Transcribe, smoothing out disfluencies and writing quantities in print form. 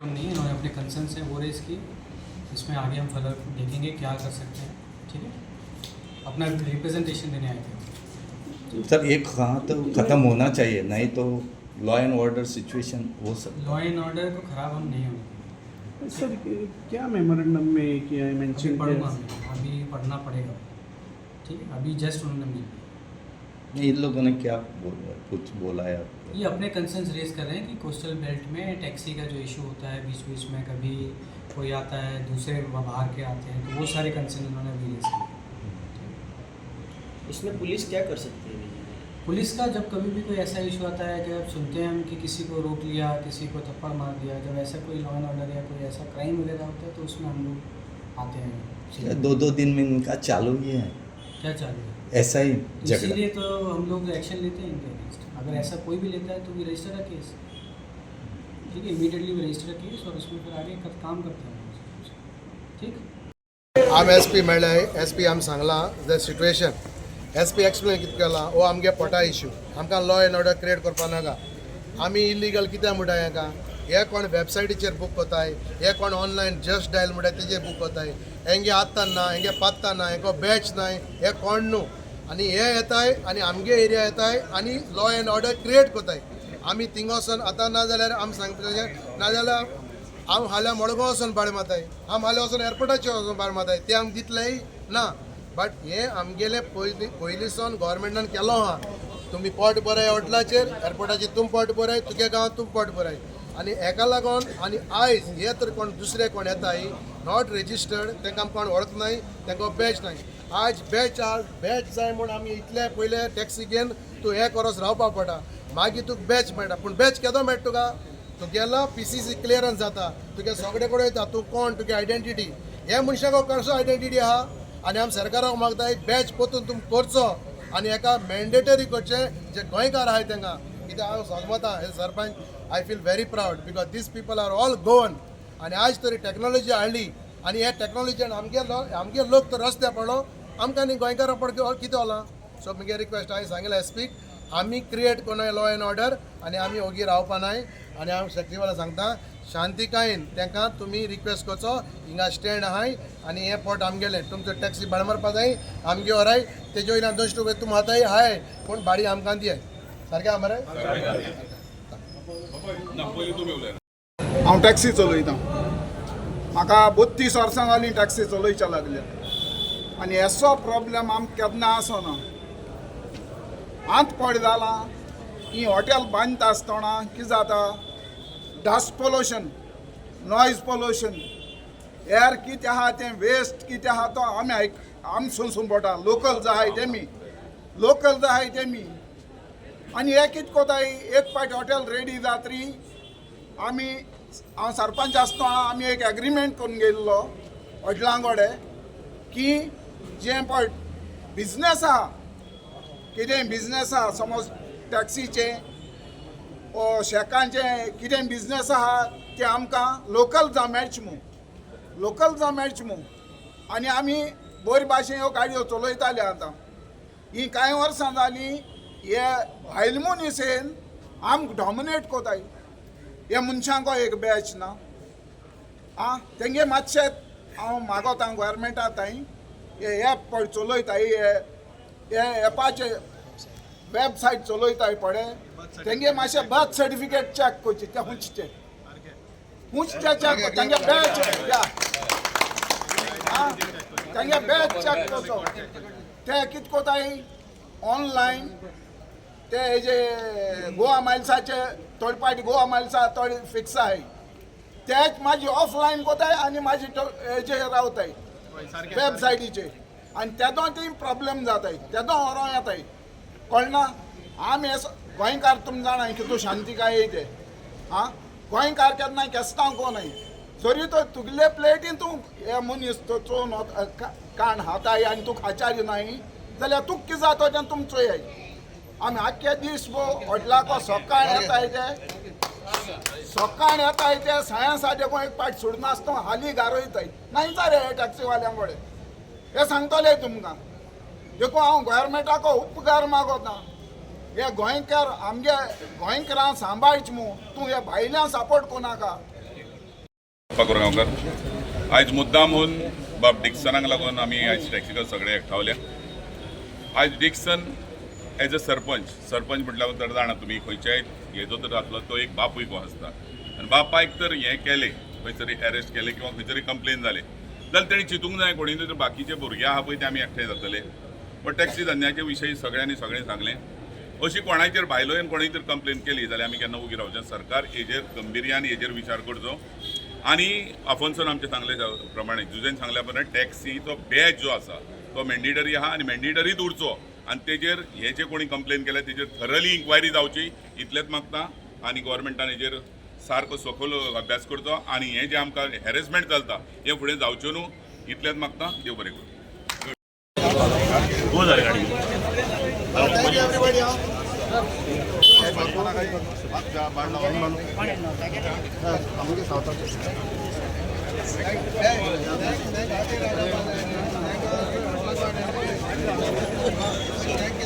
नहीं, इन्होंने अपने कंसर्न है वो रेज की। इसमें आगे हम फर्दर देखेंगे क्या कर सकते हैं। ठीक है, अपना रिप्रेजेंटेशन देने आए थे। सर, एक कहाँ तो ख़त्म होना चाहिए, नहीं तो लॉ एंड ऑर्डर सिचुएशन हो सकता। लॉ एंड ऑर्डर को ख़राब हम नहीं होने देंगे। सर, क्या मेमोरेंडम में किया है? अभी मेंशन पढ़ूंगा किया? मैं, अभी पढ़ना पड़ेगा। ठीक है, अभी जस्ट उन्होंने मिल नहीं, इन लोगों ने क्या बोला, कुछ बोला है आपको? ये अपने कंसर्न्स रेज कर रहे हैं कि कोस्टल बेल्ट में टैक्सी का जो इशू होता है, बीच बीच में कभी कोई आता है, दूसरे बाहर के आते हैं, तो वो सारे कंसर्न उन्होंने अभी रेज किए। इसमें पुलिस क्या कर सकती है? पुलिस का जब कभी भी कोई ऐसा इशू आता है, जब सुनते हैं हम कि किसी को रोक लिया, किसी को थप्पड़ मार दिया, जब ऐसा कोई लॉ एंड ऑर्डर या कोई ऐसा क्राइम वगैरह होता है, तो उसमें हम लोग आते हैं। दो दो दिन में इनका चालू ही है। क्या चालू है? ऐसा ही झगड़ा। इसीलिए तो हम लोग एक्शन लेते हैं इनके अगेंस्ट। अगर ऐसा कोई भी लेता है तो we register a case. ठीक है, immediately we register a case और उसमें फिर आगे काम करते हैं। ठीक। आम एस पी मेळ्ळे। एस पी आम सांगलां the situation. S P explain कितें केलां, हो आमगे पोटा इश्यू। आमकां लॉ एंड ऑर्डर क्रिएट करपा नाका। आमी इलिगल कित्याक म्हणटा हेका, हे कोण वेबसायटीचेर बूक कोताय, हे कोण ऑनलायन जस्ट डायल म्हणटा तेजेर बूक कोताय। हेंगे आत्तां ना, हेंगे पात्ता ना, हेंको बॅच नाय, हे कोण न्हू। आनी हे येताय आनी आमगे एरिया येताय आनी लॉ एंड ऑर्डर क्रिएट कोताय। आमी थिंगा वचोन आतां ना जाल्यार आमी सांगपाचें, नाजाल्यार हांव फाल्यां मडगांव वचोन भाडें मारताय, हांव फाल्यां वचोन एअरपोर्टाचेर वचोन भाडें मारताय, ते आमकां दितलेय ना। बट हें आमगेलें पयलीं पयलींसून गोवोरमेंटान केलो आहा, तुमी पोट बरय हॉटेलाचेर, एअरपोर्टाचेर तुम पोट बरय, तुगे गांवांत तुम पोट बरय। आनी हेका लागोन आनी आयज हे तर कोण दुसरे कोण येताय not registered, तांकां कोण वळखनाय, तांकां बॅच नाय। आज बॅच आहा, बॅच जाय म्हूण आमी इतले पयले टॅक्सी घेवन तूं एक वरोस रावपा पडटा, मागीर तुका बॅच मेळटा। पूण बॅच केदो मेळटा तुका? तुगेलो पीसीसी क्लियरन्स जाता, तुगे सगळे कडेन वयता, तूं कोण, तुगे आयडेंटिटी। हे मनशाक कसो आयडेंटिटी आहा? आनी आमी सरकाराक मागताय, बॅच परतून तुमी करचो आनी हेका मॅन्डेटरी करचें जे गोंयकार आहाय तांकां। कित्याक हांव समजता हे sarpanch, I feel very proud because these people are all Goan. आनी आज तरी टॅक्नोलॉजी हाडली आनी हे टॅक्नोलॉजीन आमगे लोक तर रस्त्यार पडलो, आमकां न्ही गोंयकारां पड कितें जाला। सो मुगे रिक्वेस्ट, हांवें सांगिल्लें एसपीक, आमी क्रिएट कोणाय लॉ एंड ऑर्डर आनी आमी ओगी रावपा नाय। आनी हांव शक्तीवाला सांगता, शांतिकायेन तांकां तुमी रिक्वेस्ट करचो, हिंगा स्टँड आहाय आनी हें पोट आमगेलें, तुमचो टॅक्सी भाडें मारपा जाय, आमगे व्हराय, तेजे वयल्यान 200 रुपया तुमी हाताय हाय, पूण भाडी आमकां दियाय। सारकें आहा मरे? हांव टॅक्सी चलयतां। म्हाका 32 वर्सां जालीं टॅक्सी चलोवच्या लागल्या आनी येसो प्रॉब्लेम आमकां केन्ना आसना। आंत पड जालां, ही हॉटेल बांदता आसतना कितें जाता, dust pollution, noise pollution, air कितें आहा तें वेस्ट कितें आहा तो आमी आयक आमी सोंसूंक पडटा। लोकल जाय तेमी, लोकल जाय तेमी। आनी हे कितें कोताय, एक फावट हॉटेल रेडी जातरी आमी, हांव सरपंच आसतना आमी एक एग्रीमेंट करून गेल्लो हॉटेलां कडेन की जें पळय बिजनेस आहा, कितें बिजनेस आहा, समज टॅक्सीचें ओ शेकांचें कितें बिजनेस आहा, तें आमकां लोकल जावं मेळचें म्हूण, लोकल जावं मेळचें म्हूण। आनी आमी बरी भाशेन ह्यो गाडयो चलयताले। आतां ही कांय वर्सां जालीं हे भायल मनीस येवन आमकां डॉमिनेट कोताय। हे मनशांको एक बॅच ना। आं, तेंगे मातशें हांव मागोता गोवोरमेंटा ताई, हे एप पळय चलयताय, हे हे एपाचे वेबसायट चलयताय पळय, तेंगे मातशें बर्थ सर्टिफिकेट चॅक करचे। ते खुंयचे खुंयचे ते चॅक, तेंगे बॅच या, आं, तेंगे बॅच चॅक करचो। ते कितें कोताय ऑनलायन, ते हेजे गोवा मायल्साचे थोडे पाटी गोवा मायल्सा थोडे फिक्स आहाय, तेच माजी ऑफलायन कोताय आनी माजी हेजे रावताय वेबसायटीचेर आनी तेदो ती प्रॉब्लेम जाताय, तेदो व्हरों येताय। कळना आमी गोंयकार, तुमी जाणा कितू शांतिकाय ते। आं, गोंयकार केन्ना केस्तांव कोनाय जरी तो तुगले प्लेटीन तूं हे मनीस तो चोवन काण हाताय आनी तूं खाचारी नाय जाल्यार तुका कितें जाता तें तुमी चोयाय। आमी आख्खे दीस गो हॉटेलाको सकाळ येताय ते, सकाळ येताय ते साया साडे एक पाट सोडनासतना हाली गारयताय। नाही रे हे टॅक्सीवाल्यां कडेन हे सांगतले तुमकां। देखून हांव गोवोरमेंटाको उपकार मागोता। हे गोंयकार आमगे गोंयकारां सांबाळच मू, तूं हे भायल्यान सपोर्ट कोनाका. गांवकर आयज मुद्दाम बाब डिक्सनाक लागून आमी आयज टॅक्सीकर सगळे एकठावले. आयज Dixon as a sarpanch, sarpanch म्हटल्यार तर जाणा तुमी, खंयच्याय हेजो तर आसलो तो एक बापूय को आसता आनी बापायक तर हें केलें, खंय तरी एरेस्ट केलें किंवा खंय तरी कंप्लेन जालें जाल्यार तेणी चिंतूंक जाय कोणी तर बाकीचे भुरगे आहा पळय ते आमी एकठांय जातले. पण टॅक्सी धंद्याचे विशयी सगळ्यांनी सगळें सांगलें. अशी कोणाचेर भायलो येवन कोणीय तर कंप्लेन केली जाल्यार आमी केन्ना उगी रावचे. सरकार हेजेर गंभिर्यान हेजेर विचार करचो. आनी आफोन्सान आमचें सांगले प्रमाणे, जुजेन सांगल्या प्रमाणे टॅक्सीचो बॅच जो आसा तो मॅन्डेटरी आहा आनी मॅन्डेटरीच उरचो आनी तेजेर हे जे कोणी कंप्लेन केल्या तेजेर थरली इन्क्वायरी जावची इतलेंच मागता. आनी गोवोरमेंटान हेजेर सारको सखोल अभ्यास करचो आनी हें जें आमकां हॅरेसमेंट चलता हें फुडें जावचें न्हू इतलेंच मागता. देव बरें करूं. Thank you everybody. Thank you.